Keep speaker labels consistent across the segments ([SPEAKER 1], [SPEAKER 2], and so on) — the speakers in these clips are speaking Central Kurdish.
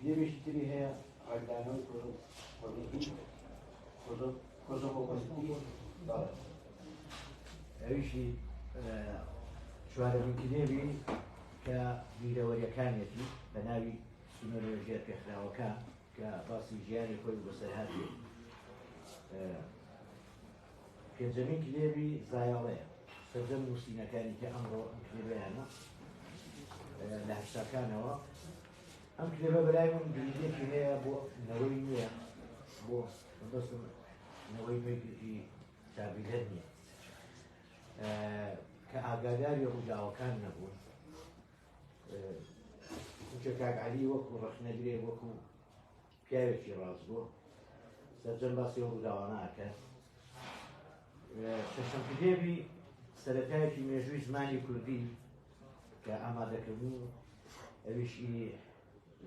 [SPEAKER 1] کتێبێکی تری هەیە ڕەنگدانەوەی کۆزۆپۆلیتی، بەڵێ ئەویشی چوارەمین کتێبی کە بیرەوەریەکانیەتی بە ناوی سنوورە ژێر پێخراوەکە کە باسی ژیانی خۆی بەسەرهاتی. پێنجەمین کتێبی زایەڵەیە، سەرجەم نووسینەکانی کە ئەمڕۆ ئەم کتێبەیانە لە هەشتاکانەوە. ئەم کتێبە بەلای من گرنگیەکی هەیە بۆ نەوەی نوێ، بۆ مەبەستم نەوەی نوێی چاڤیلەر نییە کە ئاگاداری ڕووداوەکان نەبوون. چونکە کاک عەلی وەکو ڕەخنەگرێ، وەکو پیاوێکی ڕاستگۆ سەرجەم باسی ئەو ڕووداوانە ئەکات. شەشەم کتێبی سەرەتایەکی مێژووی زمانی کوردی کە ئامادەکردن و ئەویشی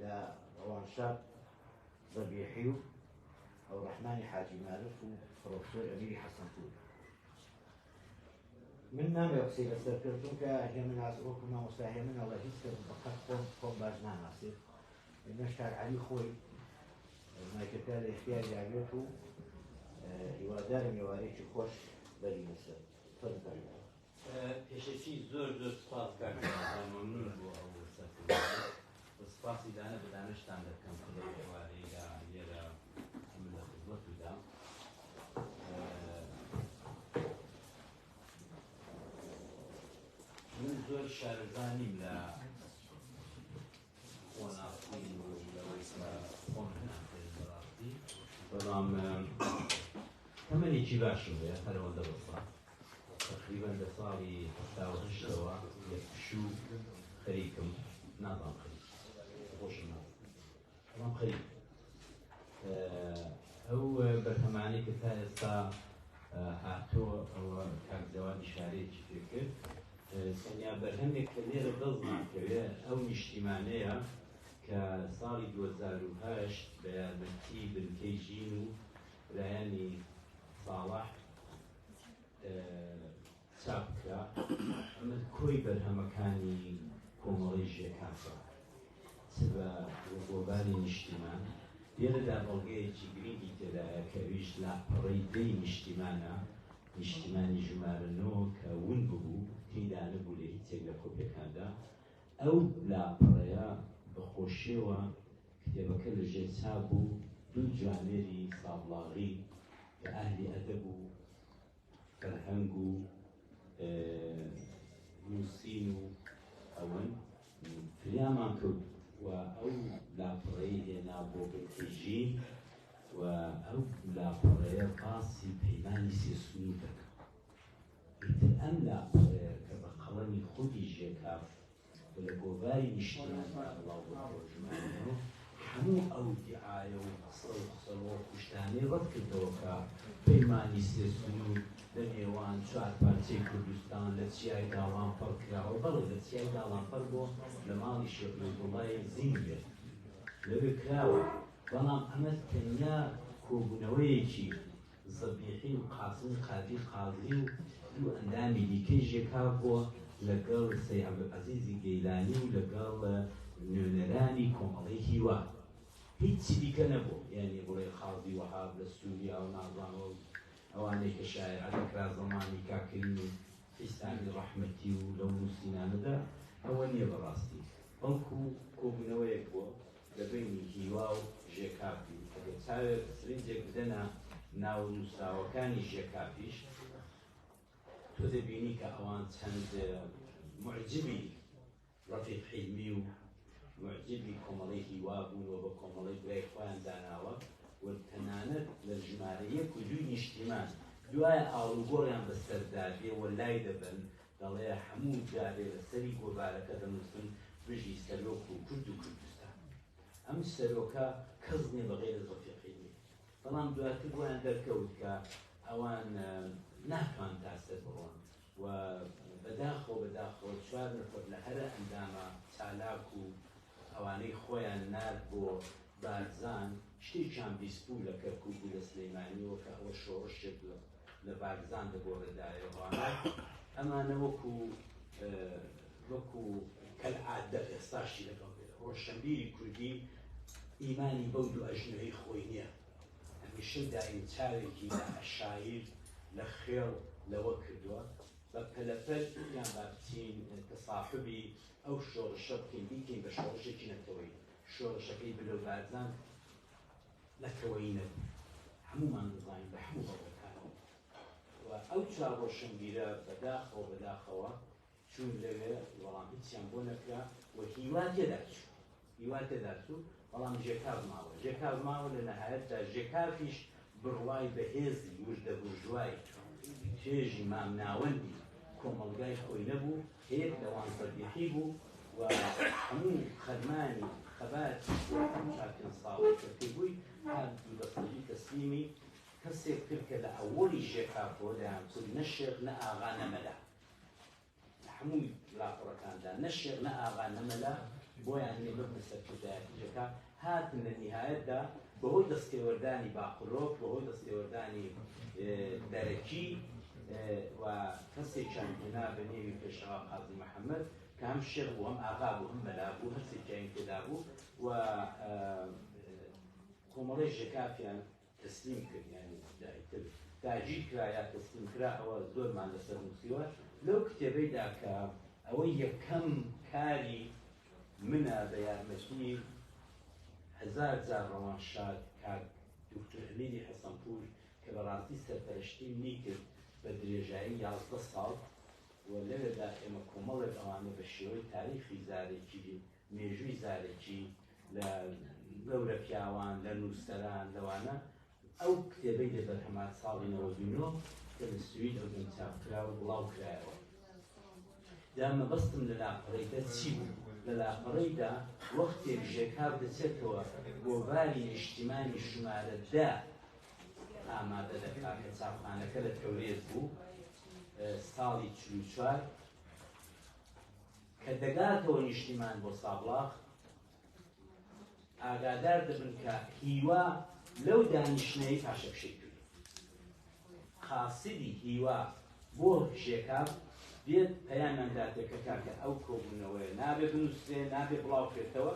[SPEAKER 1] لە ڕەوانشاد زەبیحی و ئەوڕەحمانی حاجی مارف و پرۆفسۆر ئەمیری حەسەنپوور. من نامەوێ قسەی لەسەر بکەم چونکە هێمن ئاز وەکو مامۆستا هێمن ئەڵێ هیچ کەس بەقەت خۆم خۆم باش ناناسێت. ئێمەش کاک عەلی خۆی مایکەکە لە ئیختیاری ئابێت و هیوادارم ئێوارێکی خۆش بەرینە سەر. فەرموو.
[SPEAKER 2] پێشەکی زۆر زۆر سپاس کاک جان، مەمنون بۆ ئەو سەرکردنە و سپاسی دانە بە دانەشتان دەکەم کە لەو ئێوارەیدا لێرە من لە خزمەتتان. من زۆر شارەزا نیم لە خۆناسین و لەوەی کە خۆم بناسێنم بەڕاستی، بەڵام تەمەنێکی باشم هەیە، هەر ئەوەندە بەسە. تەقریبەن لە ساڵی 78ەوە یەک پشوو خەریکم، نازانم خەریک خۆشم نازانم، بەڵام خەریک ئەو بەرهەمانەی کە تا ئێستا هاتۆ، ئەوە کاک جەواد ئیشارەیەکی پێ کرد. تەنیا بەرهەمێک کە لێرە دەست ناکەوێ ئەو نیشتیمانەیە کە ساڵی 2008 بە یارمەتی بنکەی ژین و برایانی ساڵح چاپ کرا. ئەمە کۆی بەرهەمەکانی کۆمەڵەی ژێکافە چ بە گۆڤاری نیشتیمان. لێرەدا بەڵگەیەکی گرنگی تێدایە کە ئەویش لاپەڕەی دەی نیشتیمانە، نیشتیمانی ژمارە 9 کە ون ببوو، تێیدا نەبوو لە هیچێک لە کۆپیەکاندا. ئەو لاپەڕەیە بە خۆشیەوە کتێبەکە لە ژێر چاپ بوو، دوو جوامێری سابڵاغی کە ئەهلی ئەدەب و فەرهەنگ و نووسین و ئەوەن فریامان کەوت و ئەو لاپەڕەی هێنا بۆ بنکەی ژین و ئەو لاپەڕەیە باسی پەیمانی سێ سنوور دەکا. ئیتر ئەم لاپەڕەیە کە بە قەڵەمی خودی ژێکاف و لە گۆڤاری نیشتیماندا بڵاو بۆتەوە ژمارە 9، هەموو ئەو دیعایە و قسە و قسەڵۆک و شتانەی ڕەت کردەوە کە پەیمانی سێ سنوور لە نێوان چوار پارچەی کوردستان لە چیای داڵانپەڕ کراوە. بەڵێ لە چیای داڵانپەڕ بۆ لە ماڵی شێخ عەبدوڵای زینگێ لەوێ کراوە، بەڵام ئەمە تەنیا کۆبوونەوەیەکی زەبیحی و قاسمی قادری قازی و دوو ئەندامی دیکەی ژێکاف بووە لەگەڵ سەی عەبدولعەزیزی گەیلانی و لەگەڵ نوێنەرانی کۆمەڵەی هیوا، هیچی دیکە نەبوو. یانی بڵێ قازی وەهاب لە سووریا و نازانم ئەوانەی کە شایعە دەکرا زەمانی کاک کەریمی حیسامی ڕەحمەتی و لەو نووسینانەدا، ئەوە نییە بەڕاستی، بەڵکو کۆبوونەوەیەک بووە لە بەینی هیوا و ژێکافی. ئەگەر چاوێک سرنجێک بدەنە ناو نووسراوەکانی ژێکافیش تۆ دەبینی کە ئەوان چەند موعجیبی ڕەفیق حیلمی و موعجیبی کۆمەڵەی هیوا بوون و بە کۆمەڵەی برای خۆیان داناوە و تەنانەت لە ژمارە یەک و دووی نیشتیمان دوای ئاڵوگۆڕیان بەسەردا دێ و لای دەبەن، دەڵێ هەموو جارێ لە سەری گۆڤارەکە دەنووسن بژی سەرۆک و کورد و کوردستان. ئەم سەرۆکە کەس نییە بە غەیرە ڕەفیق حیلمی. بەڵام دواتر بۆیان دەرکەوت کە ئەوان ناتوان تا سەر بڕۆن و بەداخەوە بەداخەوە چوار نەفەر لە هەرە ئەندامە چالاک و ئەوانەی خۆیان نارد بۆ بارزان، شتێکیان بیستبوو لە کەرکووک و لە سلەیمانیەوە کە ئەوە شۆڕشێک لە بارزان دەگۆڕێدایە ئەوانە. ئەمانە وەکو وەکو کەلعادە ئێستاشی لەگەڵ بێ ڕۆشنبیری کوردی. ئیمانی بەو دوو ئەژنۆیەی خۆی نییە. هەمیشە دایم چاوێکی لە عەشایر، لە خێڵ، لەوە کردووە. بە پەلەپەل یان با بچین تەساحوبی ئەو شۆڕشە بکەین، بیکەین بە شۆڕشێکی نەتەوەیی. شۆڕشەکەی بلۆ بارزان نەتەوەیی نەبوو. هەموومان دەزانین بە هەموو بەڵگەکانەوە. و ئەو چوار ڕۆشنبیرە بەداخەوە بەداخەوە چوون لەوێ بەڵام هیچیان بۆ نەکرا و هیوا تێدا چوو هیوا تێدا چوو بەڵام ژێکاف ماوە ژێکاف ماوە لە نەهایەتدا ژێکافیش بڕوای بەهێزی وردە بورژوای توێژی مامناوەندی کۆمەڵگای خۆی نەبوو کە یەک لەوان زەبیحی بوو و هەموو خەرمانی خەباتی بۆ ئەم چوار پێنج ساڵەی کە کردبووی هات دوو دەستەجی تەسلیمی کەسێک کرد کە لە ئەوەڵی ژێکافەوە دەیانکوت نە شێخ نە ئاغا نە مەلا لە هەموو لاپەڕەکاندا نە شێخ نە ئاغا نە مەلا بۆیان نییە ببنە سەرکردایەتی ژێکاف هاتن لە نیهایەتدا بەهۆی دەستێوەردانی باقرۆف بەهۆی دەستێوەردانی دەرەکی و کەسێکیان هێنا بە نێوی پێشەوا قازی محەممەد کە هەم شێخ بوو هەم ئاغا بوو هەم مەلا بوو هەرسێکیان تێدا بوو و کۆمەڵەی ژێکافیان تەسلیم کرد یانی ئیتر داگیر کرا یا تەسلیم کرا ئەوە زۆرمان لەسەر نووسیوە لەو کتێبەیدا کە ئەوە یەکەم کاری منە بە یارمەتی هەزار جار ڕەوانشاد کاک دکتۆر ئەمیری حەسەنپوور کە بەڕاستی سەرپەرشتی منی کرد بە درێژایی 11 ساڵ و لەوێدا ئێمە کۆمەڵێک ئەوانە بە شێوەی تاریخی زارێکی مێژووی زارەکی لە گەورە پیاوان، لە نووسەران، لەوانە ئەو کتێبەی لە بەرهەمات ساڵی 99 کە لە سوید ئەو دەم چاپ کرا و بڵاو کرایەوە. جا مەبەستم لە لاپەڕەیدا چی بوو؟ لە لاپەڕەیدا وەختێک ژێکاف دەچێتەوە گۆڤاری نیشتیمانی ژمارە دە ئامادە دەکات کە چاپخانەکە لە تەورێز بوو ساڵی 44 کە دەگاتەوە نیشتیمان بۆ سابڵاغ ئاگادار دەبن کە هیوا لەو دانیشتنەی پاشەکشەی کرد. قاسدی هیوا بۆ ژێکاف دێت پەیامیان داتێ کە کاکە ئەو کۆبوونەوەیە نابێ بنووسرێ، نابێ بڵاو بکرێتەوە،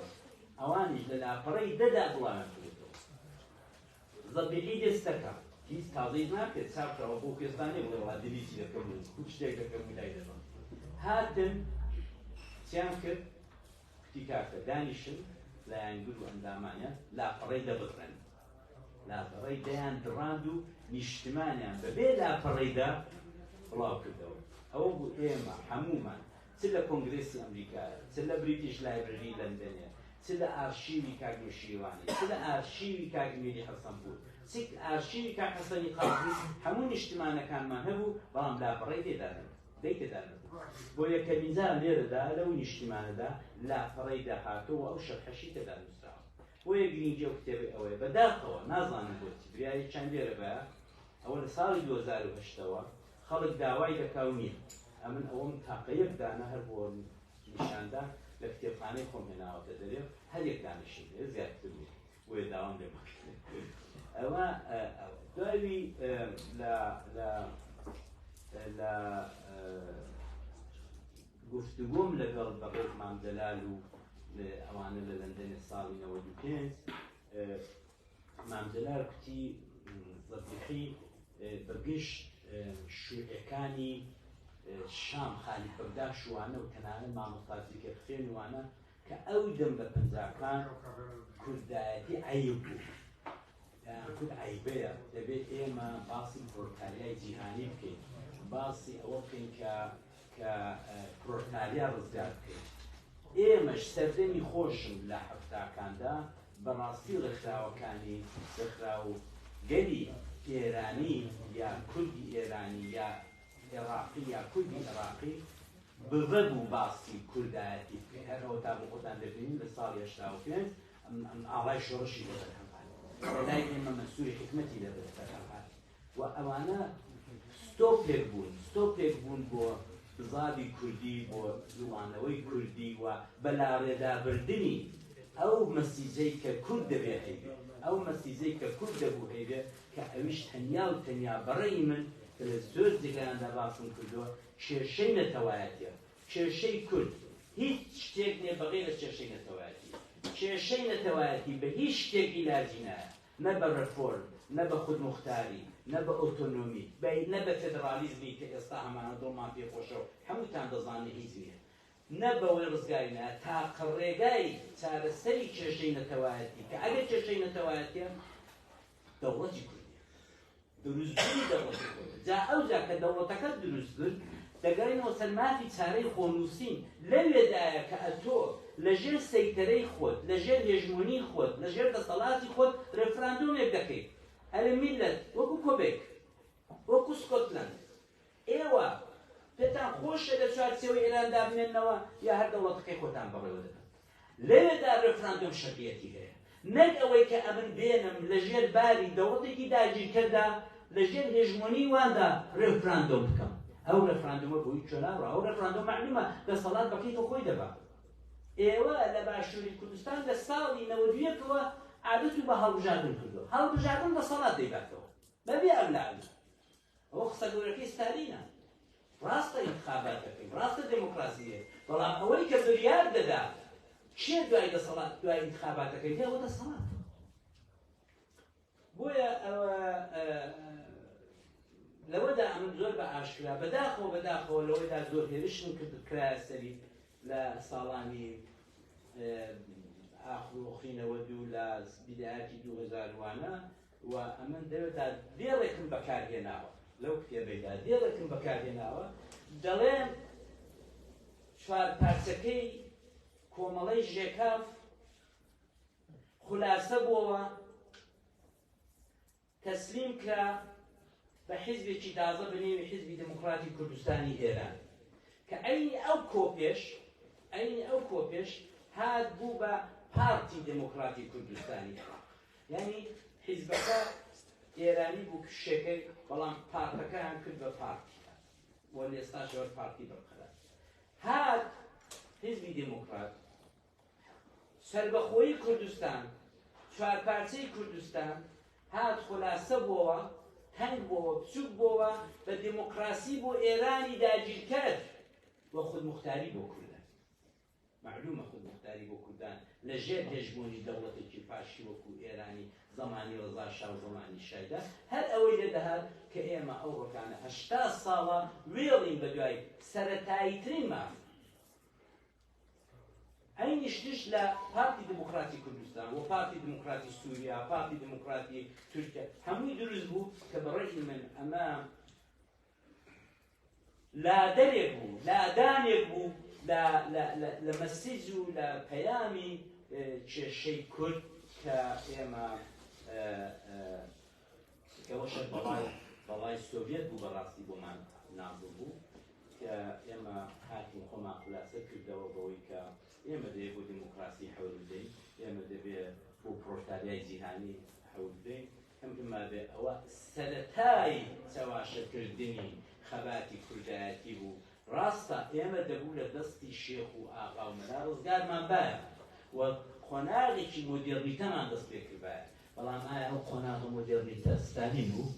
[SPEAKER 2] ئەوانیش لە لاپەڕەی دەدا بڵاویان کردێتەوە. زەبیحی دێستەکە هیچ تازەیش ناکرێت چاپ کراوە بۆ کوێستان نیە بڵێ وڵا دلیتی دەکەم و شتێک دەکەم و لای دەبەم هاتن چیان کرد کوتی کاکە دانیشن لایەنگر و ئەندامانیان لاپەڕەی دەبڕن لاپەڕەی دەیان دڕاند و نیشتمانیان بەبێ لاپەڕەیدا بڵاو کردەوە ئەوە بوو ئێمە هەموومان چ لە کۆنگرێسی ئەمریکایە، چ لە بریتیش لایبرری لەندەنێ، چ لە ئارشیوی کاک نوشیروانی، چ لە ئارشیوی کاک میری حەسەنپوور، چ ئارشیوی کاک حەسەنی قازی، هەموو نیشتمانەکانمان هەبوو، بەڵام لاپەڕەی تێدا نەبوو، دەی تێدا نەبوو. بۆ یەکەمین جار لێرەدا لەو نیشتیمانەدا لاپەڕەی داهاتوو و ئەو شەرحەشی تێدا نووسراوە. بۆیە گرینگی ئەو کتێبەی ئەوەیە. بەداخەوە نازانم بۆچی برایەکیان لێرە بایە، ئەوە لە ساڵی 2008 ەوە خەڵک داوای دەکا و نییە. ئەمن ئەوەم تاقە یەک دانە هەر بۆ نیشاندان لە کتێبخانەی خۆم هێناوەتە دەرێ و هەر یەک دانەشیم هەیە زیاتر نییە بۆیە داوام لێ مەکەن. ئەوە دواوی لە لە لە گفتوگۆم لەگەڵ بەڕێز مام جەلال و ئەوانە لە لەندەنێ ساڵی 95 مام جەلال کوتی زەبیحی بە گشت شوعەکانی شام خالید بەگداش وانە و تەنانەت مامۆستا زیکر خوێن وانە کە ئەو دەم لە پەنجاکان کوردایەتی عەیب بوو کورد عەیبەیە دەبێت ئێمە باسی پرۆلتاریای جیهانی بکەین باسی ئەوە بکەین کە کە پرۆلتاریا ڕزگار بکەین ئێمەش سەردەمی خۆشم لە حەفتاکاندا بەڕاستی ڕێکخراوەکانی ڕێکخراو گەلی ئێرانی یا کوردی ئێرانی یا ئێڕاقی یا کوردی ئێڕاقی بڤە بوو باسی کوردایەتی بکەی هەر ئەوەتا بۆ خۆتان دەبینین لە ساڵی 85 ئاڵای شۆڕشی لە بەرهەم هات لە لای ئێمە مەنسووری حیکمەتی لە بەرهەم هات و ئەوانە ستۆپێک بوون ستۆپێک بوون بۆ بزاڤی کوردی بۆ جوڵانەوەی کوردی و بەلاڕێدابردنی ئەو مەسیجەی کە کورد دەبێ هەیبێ ئەو مەسیجەی کە کورد دەبوو هەیبێ کە ئەویش تەنیا و تەنیا بەڕێی من کە لە زۆر جێگایاندا باسم کردووە کێشەی نەتەوایەتیە کێشەی کورد هیچ شتێک نیە بەغێرە کێشەی نەتەوایەتی. کێشەی نەتەوایەتی بە هیچ شتێک ئیلاجی نایە، نە بە ڕێفۆرم، نە بە خودموختاری، نە بە ئۆتۆنۆمی، بە نە بە فێدڕالیزمی کە ئێستا هەمانە دڵمان پێ خۆشە و هەمووتان دەزانن هیچ نییە. نە بەوەی ڕزگاری نایە. تاقە ڕێگای چارەسەری کێشەی نەتەوایەتی کە ئەگەر کێشەی نەتەوایەتییە، دەوڵەتی کوردیە. دروستبوونی دەوڵەتی خۆتە. جا ئەوجا کە دەوڵەتەکەت دروست کرد، دەگەڕێینەوە سەر مافی چارەی خۆنووسین، لەوێدایە کە ئەتۆ لەژێر سەیتەرەی خۆت، لەژێر هێژمۆنیی خۆت، لەژێر دەسەڵاتی خۆت رێفراندۆمێک دەکەیت. ئەرێ میللەت، وەکو کۆبێک، وەکو سکۆتلەند، ئێوە پێتان خۆشە لە چوارچێوەی ئێراندا بمێننەوە یا هەر دەوڵەتەکەی خۆتان بەڕێوە دەبەن؟ لەوێدا رێفراندۆم شەرعیەتی هەیە نەک ئەوەی کە ئەمن بێنم لە ژێر باری دەوڵەتێکی داگیرکەردا لە ژێر هێژمۆنی واندا رێفراندۆم بکەم. ئەو رێفراندۆمە بۆ هیچ کوێ ناڕوا. ئەو رێفراندۆم مەعلومە دەسەڵات بە کەیفە خۆی دەبا. ئێوە لە باشووری کوردستان لە ساڵی 91 ەوە عادەت و بە هەڵبژاردن کردووە. هەڵبژاردن دەسەڵات دەیباتەوە بەبێ ئەملا ئەولا. ئەوە قسە گەورەکەی ستالینە. ڕاستە ئینتخابات دەکەین، ڕاستە دێمۆکڕاسی هەیە، بەڵام ئەوەی کە بریار دەدا کێ دوای دەسەڵات دوای ئینتخاباتەکەی دێ ئەوە دەسەڵاتە. بۆیە ئەوە لەوەدا ئەمن زۆر بە ئاشکرا بەداخەوە بەداخەوە لەوەدا زۆر هێرشم کرد کرایە سەری لە ساڵانی ئاخر و ئۆخری 92 لە بیدایەتی 2000 وانە و ئەمن دەوێدا دێڕێکم بەکارهێناوە لەو کتێبەیدا دێڕێکم بەکارهێناوە دەڵێم چوار پارچەکەی کۆمەڵەی ژێکاف خولاسە بۆوە تەسلیم کرا بە حیزبێکی تازە بە نێوی حیزبی دێموکڕاتی کوردستانی ئێران کە عەینی ئەو کۆپێش عەینی ئەو کۆپێش هات بوو بە پارتی دێموکڕاتی کوردستانی عێراق یانی حیزبەکە ئێرانی بوو کشێکەی بەڵام پارتەکەیان کرد بە پارتی و لێستاشەوە پارتی بەرقەرار هات حیزبی دێموکڕات سەربەخۆیی کوردستان، چوارپارچەی کوردستان هات خولاسە بۆوە، تەنگ بۆوە، بچوک بۆوە بە دێمۆکڕاسی بۆ ئێرانی داگیرکەر و خودموختاری بۆ کوردان. مەعلومە خودموختاری بۆ کوردان لە ژێر هێژمۆنی دەوڵەتێکی فاشی وەکوو ئێرانی زەمانی ڕەزا شا و زەمانی شایدا هەر ئەوەی لێ دەهات کە ئێمە ئەوڕۆکانە 80 ساڵە وێڵین بە دوای سەرەتاییترین ماف. عەینی شتیش لە پارتی دیموکراتی کوردستان و پارتی دیموکراتی سووریا، پارتی دیموکراتی تورکیا هەمووی دروست بوو کە بە ڕەئی من ئەمە لادەرێک بوو، لادانێک بوو لە مەسیج و لە پەیامی کێشەی کورد کە ئێمە ئەوەشە بەڵای بەڵای سۆڤیەت بوو بەڕاستی بۆمان نازڵ بوو کە ئێمە هاتین خۆمان خولاسە کردەوە بەوەی کە ئێمە دەبێ بۆ دیموکراسی حەول بدەین، ئێمە دەبێ بۆ پرۆلتاریای جیهانی حەول بدەین، کەم کەم مابێ ئەوە سەرەتای چەواشەکردنی خەباتی کوردایەتی بوو. ڕاستە ئێمە دەبوو لە دەستی شێخ و ئاغا و مەلا ڕزگارمان بایە و قۆناغێکی مۆدێرنیتەمان دەست پێ کردبایە، بەڵام ئایا ئەو قۆناغە مۆدێرنیتە ستالین بوو؟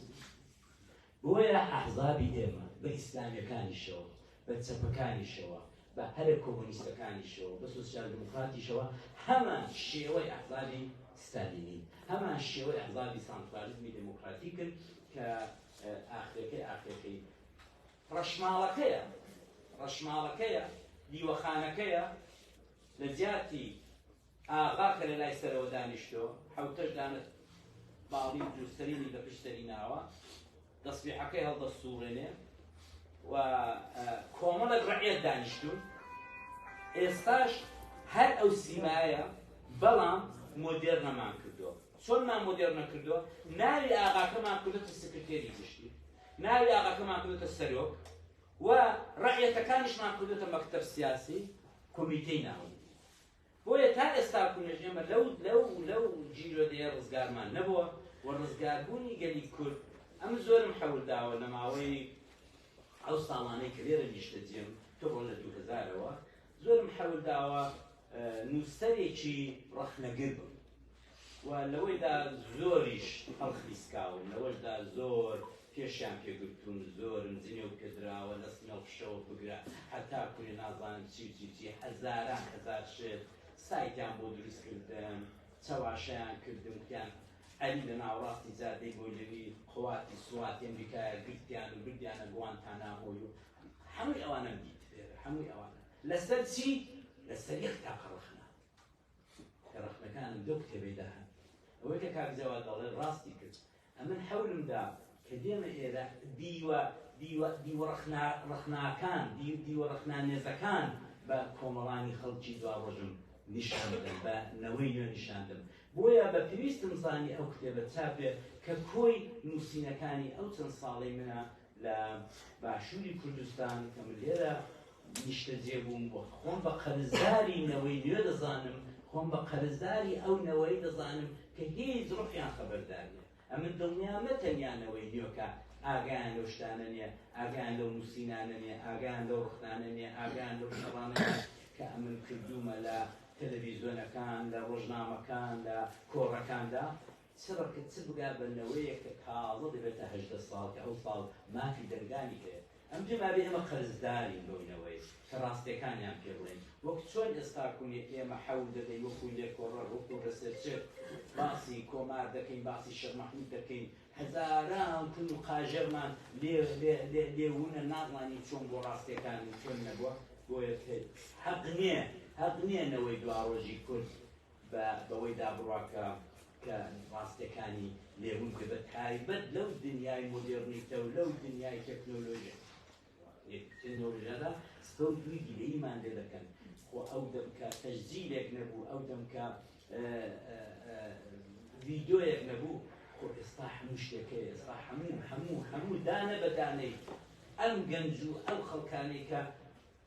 [SPEAKER 2] بۆیە ئەحزابی ئێمە بە ئیسلامیەکانیشەوە، بە چەپەکانیشەوە، بە هەرە کۆمۆنیستەکانیشەوە، بە سۆسیال دیموکراتیشەوە هەمان شێوەی ئەحزابی ستالینین، هەمان شێوەی ئەحزابی سانترالیزمی دێموکراتیکن کە ئاخرەکەی ئاخرەکەی ڕەشماڵەکەیە، ڕەشماڵەکەیە، دیوەخانەکەیە، لە جیاتی ئاغا کە لە لای سەرەوە دانیشتووە، حەوتەش دانە باڵی و جووسەرینی بە پشت سەری ناوە، تەسبیحەکەی هەڵدەسووڕێنێ و کۆمەڵێک ڕەعیەت دانیشتوون. ئێستاش هەر ئەو سیمایە، بەڵام مۆدێرنەمان کردووە. چۆنمان مۆدێرنە کردووە؟ ناوی ئاغاکەمان کردۆتە سکرتێری گشتی، ناوی ئاغاکەمان کردۆتە سەرۆک و ڕەعیەتەکانیشمان کردۆتە مەکتەب سیاسی، کۆمیتەی ناوەندی. بۆیە تا ئێستا کونەش ئێمە لەو لەو لەو گیرۆدەیە ڕزگارمان نەبووە و ڕزگاربوونی گەلی کورد ئەمن زۆرم حەول داوە لە ماوەی ئەو ساڵانەی کە لێرە نیشتەجێم تۆ لە 2000ەوە زۆرم حەول داوە نووسەرێکی ڕەخنەگر بم و لەوەیدا زۆریش هەڵخلیسکاوم، لەوەشدا زۆر پێشیان پێ گرتووم، زۆرم جنێو پێ دراوە، لە سمێڵ فشەوە بگرە هەتا کورێ نازانم چی و چی و چی، هەزاران هەزار شت. سایتیان بۆ دروست کردم، چەواشەیان کردم، وتیان عەلی لە ناوەڕاستی جادەی مۆلەوی قواتی سواتی ئەمریکایە گرتیان و بردیانە گوانتانامۆی و هەمووی ئەوانەم دیت لێرە، هەمووی ئەوانە لەسەر چی؟ لەسەر یەک تاقە ڕەخنە کە ڕەخنەکانم لەو کتێبەیدا هەن. ئەوەی کە کاک جەواد دەڵێ ڕاستی کرد. ئەمن حەولم دا کە دێمە ئێرە دیوە دیوە دیوە ڕەخنا ڕەخناکان دیوە ڕەخنانێزەکان بە کۆمەڵانی خەڵکی دواڕۆژم نیشان بدەم، بە نەوەی نوێ نیشان بدەم. بۆیە بە پێویستم زانی ئەو کتێبە چاپ بێ کە کۆی نووسینەکانی ئەو چەند ساڵەی منە لە باشووری کوردستان کە من لێرە نیشتەجێ بووم و خۆم بە قەرزداری نەوەی نوێ دەزانم، خۆم بە قەرزداری ئەو نەوەی دەزانم کە هیچ ڕۆحیان خەبەردار نییە. ئەمن دڵنیام نە تەنیا نەوەی نوێ کە ئاگایان لەو شتانە نییە، ئاگایان لەو نووسینانە نییە، ئاگایان لەو ڕەخنانە نییە، ئاگایان لەو شەڕانە نییە کە ئەمن کردوومە لە تەلەڤیزیۆنەکان، لە ڕۆژنامەکان، لە کۆڕەکاندا. چ ڕکت چ بگا بە نەوەیەک کە تازە دەبێتە 18 ساڵ کە ئەو ساڵ مافی دەنگدانی هەیە. ئەم پێم وابێ ئێمە قەرزدارین بەو نەوەیە کە ڕاستیەکانیان پێ بڵێین. وەک چۆن ئێستا کونێ ئێمە حەول دەدەین وەکوو لێکۆڵەر، وەکوو researcher باسی کۆمار دەکەین، باسی شێخ مەحموود دەکەین، هەزاران کون و قاژێڕمان لێ لێ لێ لێ ونە نازانین چۆن بۆ ڕاستیەکان و چۆن نەبووە. بۆیە حەق نییە حەق نییە نەوەی دواڕۆژی کورد بە بەوەی دا بڕوا کە کە ڕاستیەکانی لێ ون بێ، بە تایبەت لەو دنیای مۆدێرنیتە و لەو دنیای تەکنۆلۆژیا تەکنۆلۆژیادا سپە و دووی گلەییمان لێ دەکەن. خۆ ئەو دەم کە تەسجیلێک نەبوو، ئەو دەم کە ڤیدیۆیەک نەبوو، خۆ ئێستا هەموو شتێک هەیە. ئێستا هەموو هەموو هەموو دانە بە دانەی ئەم گەنج و ئەو خەڵکانەی کە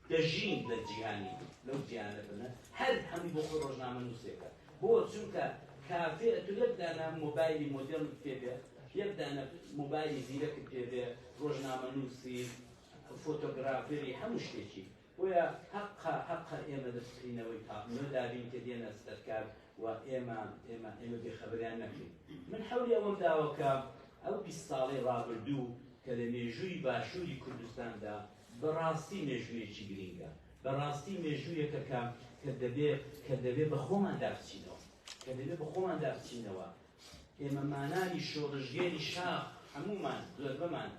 [SPEAKER 2] دەژین لە جیهانی لەو جیهانە بنە هەر هەمووی بۆ خۆی ڕۆژنامە نووسێکە. بۆ چونکە کافێ ئەتو یەک دانە مۆبایلی مۆدێرنت پێ بێ، یەک دانە مۆبایلی زیرەکت پێ بێ، ڕۆژنامە نووسی، فۆتۆگرافێری، هەموو شتێکی. بۆیە هەقە هەقە ئێمە لە فکرینەوەی تا نوێ دابین کە دێنە سەرکار و ئێمە ئێمە ئێمە بێخەبەریان نەکەین. من حەولی ئەوەم داوە کە ئەو 20 ساڵەی ڕابردوو کە لە مێژووی باشووری کوردستاندا بەڕاستی مێژوویەکی گرینگە، بەڕاستی مێژوویەکە کە کە دەبێ کە دەبێ بە خۆماندا بچینەوە، کە دەبێ بە خۆماندا بچینەوە. ئێمە مانانی شۆڕشگێری شاخ هەموومان زۆربەمان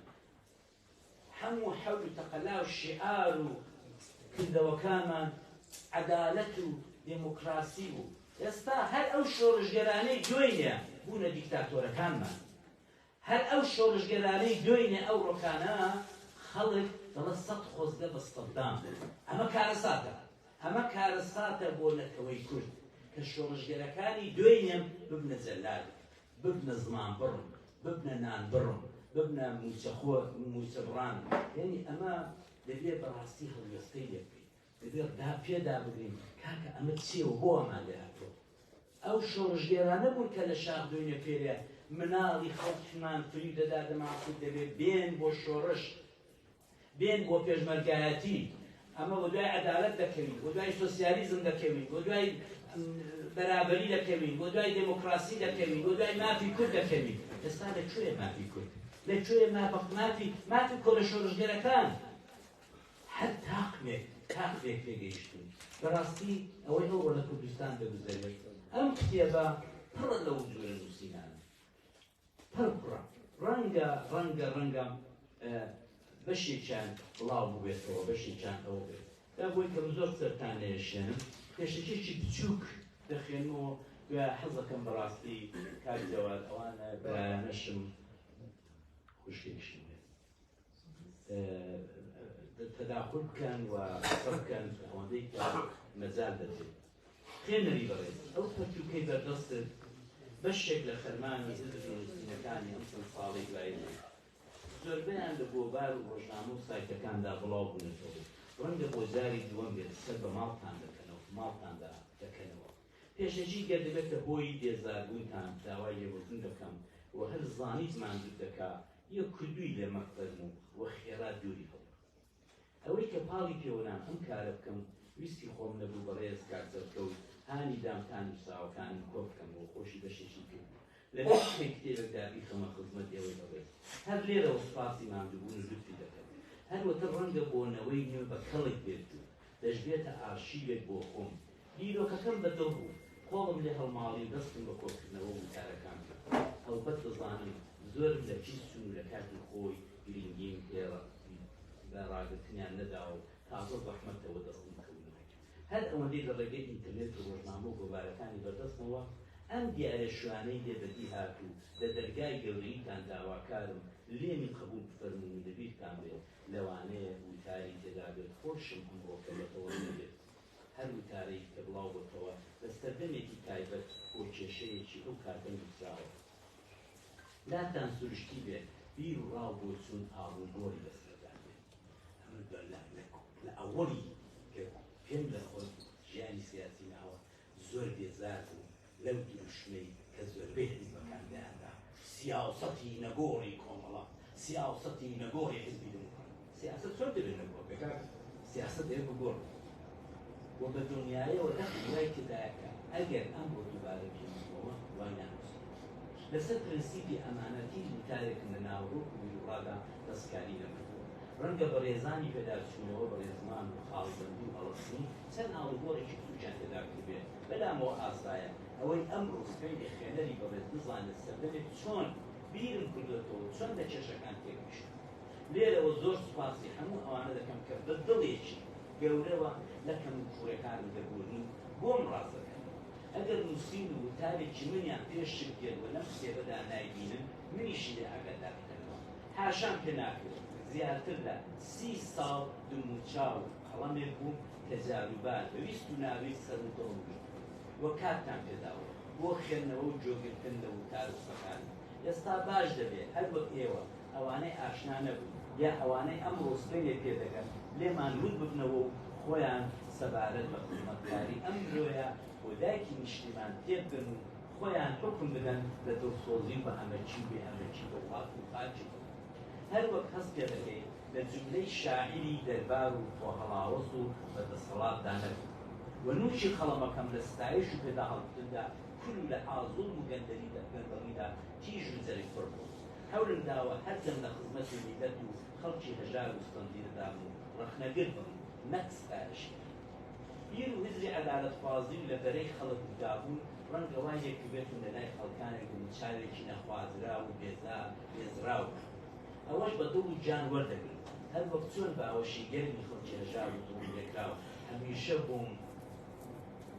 [SPEAKER 2] هەموو حەول و تەقەلا و شیعار و کردەوەکانمان عەدالەت و دێموکراسی بوو. ئێستا هەر ئەو شۆڕشگێرانەی دوێنێ بوونە دیکتاتۆرەکانمان. هەر ئەو شۆڕشگێرانەی دوێنێ ئەو ڕۆکانە خەڵک دەڵێ سەد خۆزگە بە سەدام. ئەمە کارەساتە. ئەمە کارەساتە بۆ نەتەوەی کورد کە شۆڕشگێرەکانی دوێنێم ببنە جەلاد، ببنە زمانبڕم، ببنە نانبڕم، ببنە مووچەخۆر، مووچەبڕان. یانی ئەمە دەبێ بەڕاستی هەڵوێستەی لێ بکەین. دەبێ دا پێدا بگرین کاکە ئەمە چییە و بۆ وامان لێ هاتووە. ئەو شۆڕشگێرانە بوون کە لە شاخ دوێنێ پێرێ مناڵی خەڵکمان فریو دەدا دەمانکوت دەبێ بێن بۆ شۆڕش، بێن بۆ پێشمەرگایەتی، ئەمە بۆ دوای عەدالەت دەکەوین، بۆ دوای سۆسیالیزم دەکەوین، بۆ دوای بەرابەری دەکەوین، بۆ دوای دێمۆکراسی دەکەوین، بۆ دوای مافی کورد دەکەوین. ئێستا لە کوێیە مافی کورد؟ لە کوێیە مافی مافی کۆنە شۆڕشگێرەکان؟ هەر تاقمێک تاقمێک پێگەیشتوون. بەڕاستی ئەوەی ئەوڕۆ لە کوردستان دەگوزەرێت، ئەم کتێبە پڕە لەو جۆرە نووسینانە، پڕ پڕە. ڕەنگە ڕەنگە ڕەنگە بەشێکیان بڵاو بووبێتەوە، بەشێکیان ئەوە بێت. دا بۆی کە من زۆر سەرتان نەیەشێنم، پێشەکییەکی بچووک دەخوێنمەوە، دوای حەز دەکەم بەڕاستی کاک جەواد ئەوانە برایانەشم خوشکێکشم بێت تەداخول بکەن و قسە بکەن ئەوەندەی کە مەجال دەدرێت. خوێنەری بەڕێز، ئەو پەرتووکەی بەردەستت بەشێک لە خەرمانی هزر و نووسینەکانی ئەم چەند ساڵەی دوایی بوو. زۆربەیان لە گۆڤار و ڕۆژنامە و سایتەکاندا بڵاو بوونەتەوە و ڕەنگە بۆ جاری دووەم بێت سەر بە ماڵتان دەکەنەوە ماڵتاندا دەکەنەوە. پێشەکی گەر دەبێتە هۆی بێزاربوونتان داوای لێبوردن دەکەم و هەر زانیت ماندووت دەکا یەک کوردووی لێ مەفەرموو و خێرا دووری هەڵبڕە. ئەوەی کە پاڵی پێوەنام ئەم کارە بکەم ویستی خۆم نەبوو، بەڕێز کاک سەرکەوت هانی دام تا نووسراوەکانم کۆ بکەمەوە، خۆشی بەشێکی کردم لە نرخی کتێبێکدا بیخەمە خزمەت ئێوەی بەڕێز. هەر لێرەوە سوپاسی ماندووبوون و لوتفی دەکەم. هەروەتر ڕەنگە بۆ نەوەی نوێ بە کەڵک بێت و دەشبێتە ئارشیوێک بۆ خۆم. بیرۆکەکەم بە دڵ بوو، قۆڵم لێ هەڵماڵی و دەستم بە کۆکردنەوە وتارەکان کرد. هەڵبەت دەزانم زۆرم لە کیس چوون و لە کاتی خۆی گرینگیم پێ بە ڕاگرتنیان نەدا و تازە زەحمەتە وەدەستم بکەونەوە. هەر ئەوەندەی لە ڕێگەی ئینترنێت و ڕۆژنامە و گۆڤارەکانی بەردەستمەوە ئەم دیارە شوانەی لێ بەدی هات و لە دەرگای گەورەییتان داواکارم لێمی قەبووڵ بفەرموون و لەبیرتان بێت لەوانەیە وتاری تێدا بێت خۆشم ئەمڕۆکە بەدڵم نەبێت. هەر وتارەیک کە بڵاو بۆتەوە لە سەردەمێکی تایبەت بۆ کێشەیەکی ئەو کاتە نووسراوە. لاتان سروشتی بێت بیر و ڕا و بۆچوون ئاڵوگۆڕی بەسەردا بێت. ئەمە لە ئەوەڵی کە پێم لە خۆ ژیانی سیاسی ناوە زۆر بێزار بووم لەو دروشمەی کە زۆربەی حیزبەکان دەیاندا، سیاسەتی نەگۆڕی کۆمەڵە، سیاسەتی نەگۆڕی حیزبی دێموکرات. سیاسەت چۆن دەبێت نەگۆڕ بێ کاکە؟ سیاسەت دەبێت بگۆڕ بێت و بە دڵنیایەوە دەقی وای تێدایە کە ئەگەر ئەمڕۆ دووبارە بیخوێنمەوە وای نانووسم. لەسەر پرنسیپی ئەمانەت هیچ وتارێکم لە ناوەڕۆک و بیروڕادا دەستکاری نەکردووە. ڕەنگە بەڕێزانی پێداچوونەوە بە ڕێزمان و خاڵبەندی و هەڵەچنی چەند ئاڵوگۆڕێکی بچووکیان تێدا کردبێت، بەلامەوە ئاسایە ئەوەی ئەمڕۆ سبەینێ خوێنەری بەڕێز بزانێت سەردەمێک چۆن بیرم کردۆتەوە و چۆن لە کێشەکان تێگەیشتووم. لێرەوە زۆر سوپاسی هەموو ئەوانە دەکەم کە بە دڵێکی گەورەوە لە کەموکووڕیەکانم دەبوورن و بۆم ڕاست دەکەنەوە. ئەگەر نووسین و وتارێکی منیان پێ شک دێت و لەم کتێبەدا نایبینن، منیشی لێ ئاگادار بکەنەوە. حاشام پێ ناکرێت زیاتر لە سی ساڵ دموچاو و قەڵەمێک بووم کە جاروبار بە ویست و ناویست سەر و دڵم گرتوون و کاتتان پێداوم بۆ خوێندنەوە و گوێگرتن لە وتار و قسەکانم. ئێستا باش دەبێ هەر وەک ئێوە ئەوانەی ئاشنا نەبوون یا ئەوانەی ئەمڕۆ سبەینێ پێدەگەن لێمان ورد ببنەوە و خۆیان سەبارەت بە خزمەتکاری ئەم مرۆیە بۆ دایکی نیشتیمان تێبگەن و خۆیان حوکم بدەن لە دڵسۆزی و بە ئەمەکی و بێ ئەمەکی بە وڵات و خاکی خۆیان. هەر وەک هەست پێدەکەی لە جوملەی شاعیری دەربار و خۆهەڵاوەس و بە دەسەڵاتدا نەبووم و نووکی قەڵەمەکەم لە ستایش و پێداهەڵگوتندا کول و لە حاڵ زوڵم و گەندەڵیدا تیژ و جەرگبڕ بووم. هەولم داوە هەردەم لە خزمەتی میللەت و خەڵکی هەژار و ستەمدیدەدام و ڕەخنەگر بم نەک ستایشکەر. بیر و هزری عەدالەتخوازی و لە بەرەی خەڵک دابوون ڕەنگە وای لێکردبێتم لە لای خەڵکانێک دموچاوێکی نەخوازراو و بێزراو بم. ئەوەش بە دڵ و گیان وەردەگرم. هەر وەک چۆن باوەشی گەرمی خەڵکی هەژار و زوڵملێکراو هەمیشە بۆم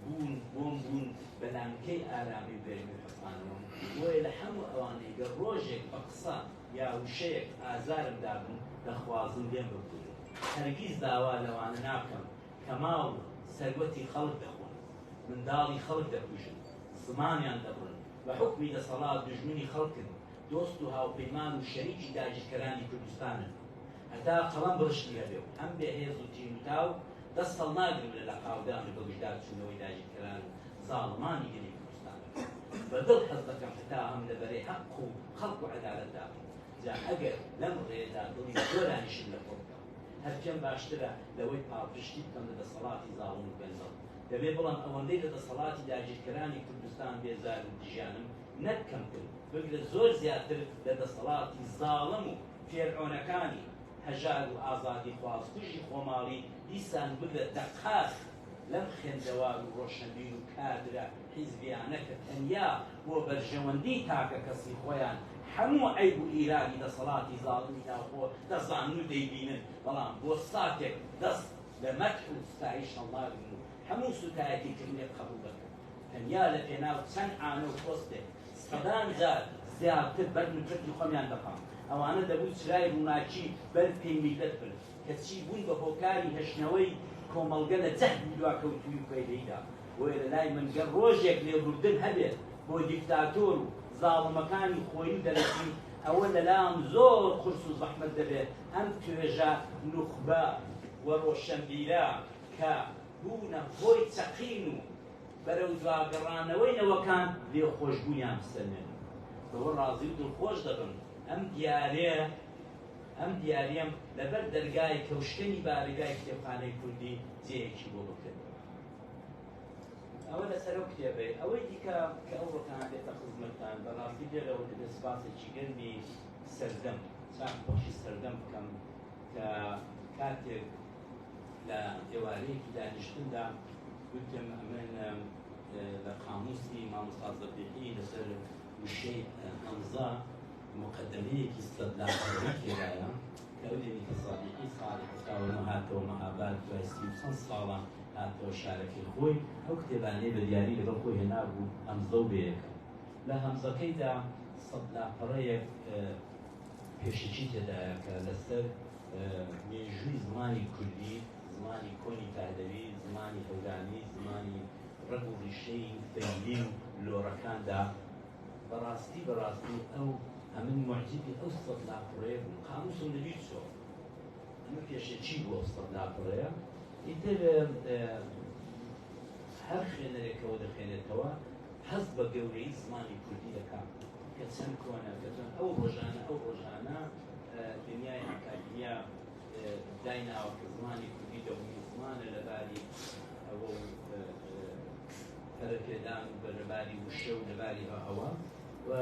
[SPEAKER 2] بوون بۆم بوون بە لانکەی ئارامی و گەرمی و حەسانەوەم، بۆیە لە هەموو ئەوانەی گەر ڕۆژێک بە قسە یا وشەیەک ئازارم دابن دەخوازم لێم ببورن. هەرگیز داوا لەوانە ناکەم کە ماڵ و سەروەتی خەڵک دەخۆن، منداڵی خەڵک دەکوژن، زمانیان دەبڕن، بە حوکمی دەسەڵات دوژمنی خەڵکن، دۆست و هاوپەیمان و شەریکی داگیرکەرانی کوردستانن. هەتا قەڵەم بڕشتی هەبێ و هەم بێ هێز و تین و تاو، دەست هەڵناگرم لە لەقاودان و بەگژداچوونەوەی داگیرکەران و زاڵمانی گەلی کوردستان. بە دڵ حەز دەکەم هەتا هەم لە بەرەی حەق و خەڵک و عەدالەتدا بم، جا ئەگەر لەم ڕێیەدا دڵی زۆرانیشم لە خۆ بکەم، هەر پێم باشترە لەوەی پاڵپشتی بکەم لە دەسەڵاتی زاڵم و گەندەڵ. دەبێ بڵێم ئەوەندەی لە دەسەڵاتی داگیرکەرانی کوردستان بێزار و دژیانم، نەک کەمتر، بگرە زۆر زیاتر لە دەسەڵاتی زاڵم و فێرعۆنەکانی هەژار و ئازادیخوازکوژی خۆماڵی دیسان بگرە دەقات لەم خوێندەوار و ڕۆشنبیر و کادرە حیزبیانە کە تەنیا بۆ بەرژەوەندی تاکەکەسی خۆیان هەموو عەیب و ئیرادی دەسەڵاتی زاڵمی ناوخۆ دەزانن و دەیبینن بەڵام بۆ ساتێک دەست لە مەدح و ستایش هەڵناگرن و هەموو سوکایەتی کردنێک قەبوڵ دەکەن تەنیا لە پێناو چەند عانە و پۆستێک سەدان جار زیاتر بەر نفرەتی خۆمیان دەخەم. ئەوانە دەبوو چرای ڕووناکی بەر پێی میللەت بن، کەچی بوون بە هۆکاری هێشتنەوەی کۆمەڵگە لە جەهل و دواکەوتووی و کوێرەییدا. بۆیە لە لای من گەر ڕۆژێک لێبوردن هەبێت بۆ دیکتاتۆر و زاڵمەکانی خۆیی و دەرەکی، ئەوە لە لام زۆر قورس و زەحمەت دەبێت ئەم توێژە نوخبە و ڕۆشەنبیرە کە بوونە هۆی چەقین و بەرەو دواگەڕانەوەی نەوەکان لێخۆشبوونیان بسەلمێنم. بەوە ڕازی و دڵخۆش دەبم ئەم دیارەیە ئەم دیاریەم لەبەر دەرگای کەوشکەنی بارەگای کتێبخانەی کوردی جێیەکی بۆ بکرێتەوە. ئەوە لەسەر ئەو کتێبەی. ئەوەی دیکە کە ئەو ڕۆکانە دێتە خزمەتتان، بەڕاستی لێرەوە دەبێت سپاسێکی گەرمی سەردەم، چاک خۆشی سەردەم بکەم کە کاتێک لە ئێوارەیەکی دانیشتندا وتم ئەمن لە قاموسی مامۆستا زەبیحی لەسەر وشەی هەمزە مقدمەیەکی سەد لاپەڕەی تێدایە کە ئەو دەمی کە زەبیحی ساڵی 79 هاتەوە مەهاباد، دوای 30 و چەند ساڵە هاتەوە شارەکەی خۆی، ئەو کتێبانەی بە دیاری لەگەڵ خۆی هێنابوو، هەمزە و بێیەکە. لە هەمزەکەیدا 100 لاپەڕەیەک پێشەکی تێدایە کە لەسەر مێژووی زمانی کوردی، زمانی کۆنی پەهلەوی، زمانی هەورامی، زمانی ڕەگ و ڕیشەی فەیلی و لۆڕەکاندا. بەڕاستی بەڕاستی ئەو ئەمن موعجیبی ئەو 100 لاپەڕەیە بووم، قاموسم لەبیر چۆ، ئەمە پێشەکی بوو ئەو 100 لاپەڕەیە. ئیتر هەر خوێنەرێکەوە دەخوێنێتەوە هەست بە گەورەی زمانی کوردی دەکات کە چەند کۆنە، کە چەند ئەو ڕۆژانە ئەو ڕۆژانە دنیای ئەکادیمیا دایناوە کە زمانی کوردی دەومی زمانە لەباری ئەوە و پەرەپێدان و لەباری وشە و لەباری ئەوە. و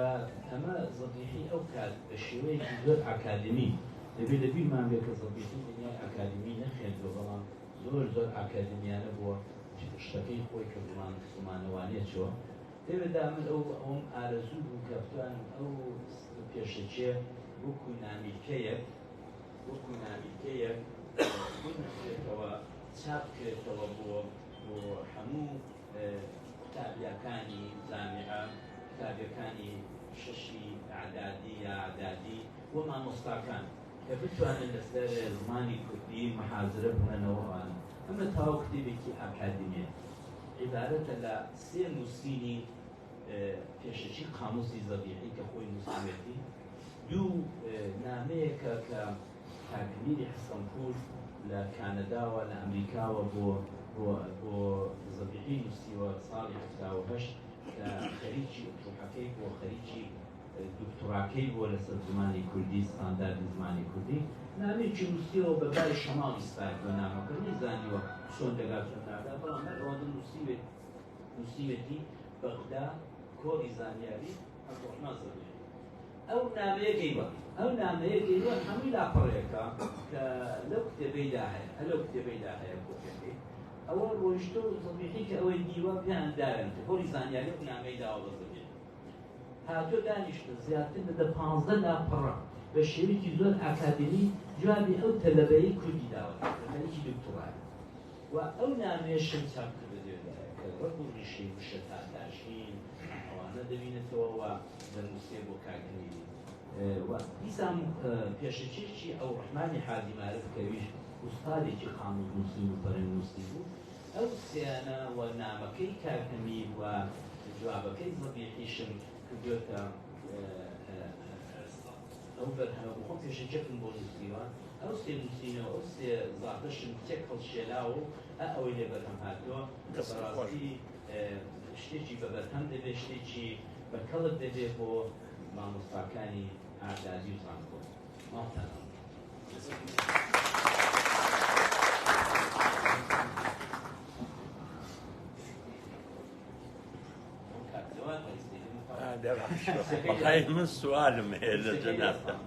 [SPEAKER 2] ئەمە زەبیحی ئەو کات بە شێوەیەکی زۆر ئاکادمی دەبێت لەبیرمان بێت کە زەبیحی دنیای ئاکادمی نەخوێندووە، بەڵام زۆر زۆر ئاکادمیانە بووە شتەکەی خۆی کە زمانەوانیە چۆ. لێرەدا من ئەو ئەوم ئارەزوو بوو کە بتوانم ئەو پێشەکیە وەکو نامیلکەیەک وەکو نامیلکەیەک بنووسرێتەوە، چاپ بکرێتەوە بۆ هەموو قوتابیەکانی جامیعە، قوتابیەکانی شەشی ئەعدادی یا ئەعدادی و مامۆستاکان کە بتوانن لەسەر زمانی کوردی محازرە بڵێنەوە. ئەوانە ئەمە تەواو کتێبێکی ئاکادمیە، عیبارەتە لە سێ نووسینی پێشەکی قاموسی زەبیحی کە خۆی نووسیوێتی، دوو نامەیەکە کە کاک میری حەسەنپوور لە کانەداوە لە ئەمریکاوە بۆ بۆ زەبیحی نووسیوە ساڵی 78 کە خەریکی ئوتروحەکەی بۆ خەریکی دکتۆراکەی بووە لەسەر زمانی کوردی، ستانداردی زمانی کوردی. نامەیەکی نووسیەوە بە بای شەماڵی سپاردووە نامەکە، نەیزانیوە چۆن دەگات چۆن ناگات، بەڵام هەر ئەوەندە نووسیوێتی بەغدا کۆڕی زانیاری عەبدوڕەحمان زەبیحی. ئەو نامەیە گەیوە، ئەو نامەیە گەیوە هەمووی لاپەڕێکە کە لەو کتێبەیدا هەیە، هەر لەو کتێبەیدا هەیە کۆپیەکەی. ئەوە ڕۆیشتۆ زەبیحی کە ئەوەی دیوە پێیان داوێن کە کۆڕی زانیاری ئەو نامەی داوە بە زەبیحی. هاتۆ دانیشتە زیاتر لە دە پانزە لاپەڕە بە شێوەیەکی زۆر ئاکادمی جوابی ئەو تەلەبەی کوردی داوە کە خەریکی دکتۆرایە. و ئەو نامەیەشم چاپ کردە لێرەدایە کە ڕەگ و ڕیشەی وشە تاتاشین ئەوانە دەبینێتەوە و دەنووسێ بۆ کاک ئەمیری. و دیسان پێشەکیەکی ئەو ڕەحمانی حاجی مارف کە ئەویش ئوستادێکی قاموس نووسین و فەرهەنگ نووسی بوو، ئەو سیانە و نامەکەی کاک ئەمیر و جوابەکەی زەبیحیشم کردوێتە ئەو بەرهەمە بۆ خۆم پێشەکیەکم بۆ نووسیوە. ئەو سێ نووسینەوە ئەو سێ زاتەشم تێک هەڵشێلاوە و ئەوەی لێ بەرهەم هاتووە کە بەڕاستی شتێکی بە بەرهەم دەبێت، شتێکی بە کەڵک دەبێت بۆ مامۆستاکانی ئازادی و زانکۆ. ماڵتان
[SPEAKER 3] من سوالم هەیە لە جەنابتان.